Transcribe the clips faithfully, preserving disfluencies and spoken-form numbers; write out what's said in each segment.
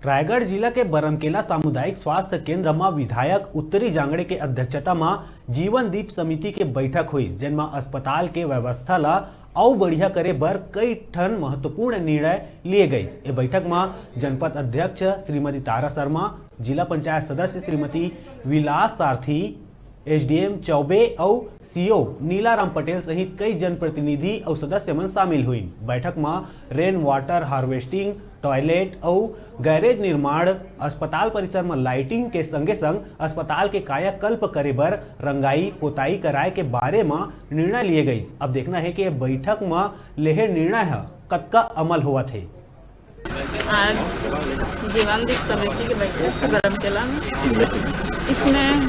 रायगढ़ जिला के बरमकेला सामुदायिक स्वास्थ्य केंद्र म विधायक उत्तरी जांगड़े के अध्यक्षता म जीवन दीप समिति के बैठक होइस, जेन म अस्पताल के व्यवस्था ल अउ बढ़िया करे बर कई ठन महत्वपूर्ण निर्णय लिए गइस। ए बैठक म जनपद अध्यक्ष श्रीमती तारा शर्मा, जिला पंचायत सदस्य श्रीमती विलास सारथी, एसडीएम चौबे अउ सीओ नीलाराम पटेल सहित कई जनप्रतिनिधि अउ सदस्य मन शामिल होइन। बैठक म रेन वाटर हार्वेस्टिंग, टॉयलेट अउ गैरेज निर्माण, अस्पताल परिसर म लाइटिंग के संगे संग अस्पताल के कायाकल्प करे बर रंगाई पोताई कराए के बारे म निर्णय लिए गइस। अब देखना हे कि ये बैठक म लेहे निर्णय ह कतका अमल होवत हे। आज जीवन दीप समिति के बैठक है बरमकेला में। इसमें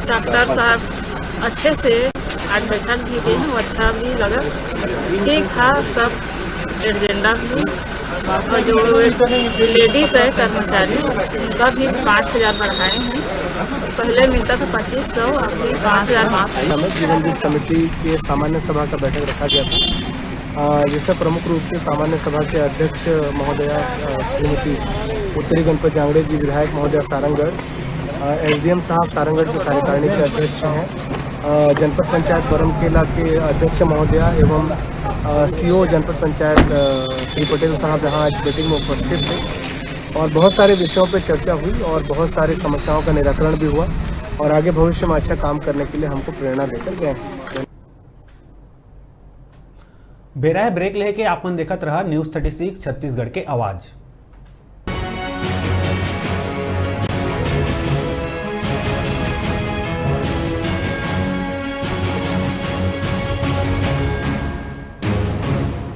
डॉक्टर साहब अच्छे से आज बैठक भी गए हैं, वो अच्छा भी लगा। ठीक था सब एजेंडा भी। और जो लेडीज है कर्मचारी, उनका भी पाँच हज़ार बढ़ाए हैं। पहले मिलता था पच्चीस सौ, अभी पाँच हज़ार माफ है। हमें जीवन दीप समिति के सामान्य सभा का बैठक रखा गया था, अ, जिसमें प्रमुख रूप से सामान्य सभा के अध्यक्ष महोदया, अ, श्रीमती उत्तरी गणपत जांगड़े जी, विधायक महोदया सारंगढ़, एसडीएम साहब सारंगढ़ जो कार्यकारिणी के अध्यक्ष हैं, अ, जनपद पंचायत बरमकेला के अध्यक्ष महोदया एवं सीईओ जनपद पंचायत, अ, श्री पटेल साहब यहाँ आज बैठक में उपस्थित थे और बहुत सारे विषयों पर चर्चा हुई और बहुत सारी समस्याओं का निराकरण भी हुआ और आगे भविष्य में अच्छा काम करने के लिए हमको प्रेरणा देकर गए हैं। बेरा हे ब्रेक लेके आप मन देखत रहा न्यूज़ थर्टी सिक्स छत्तीसगढ़ के आवाज़।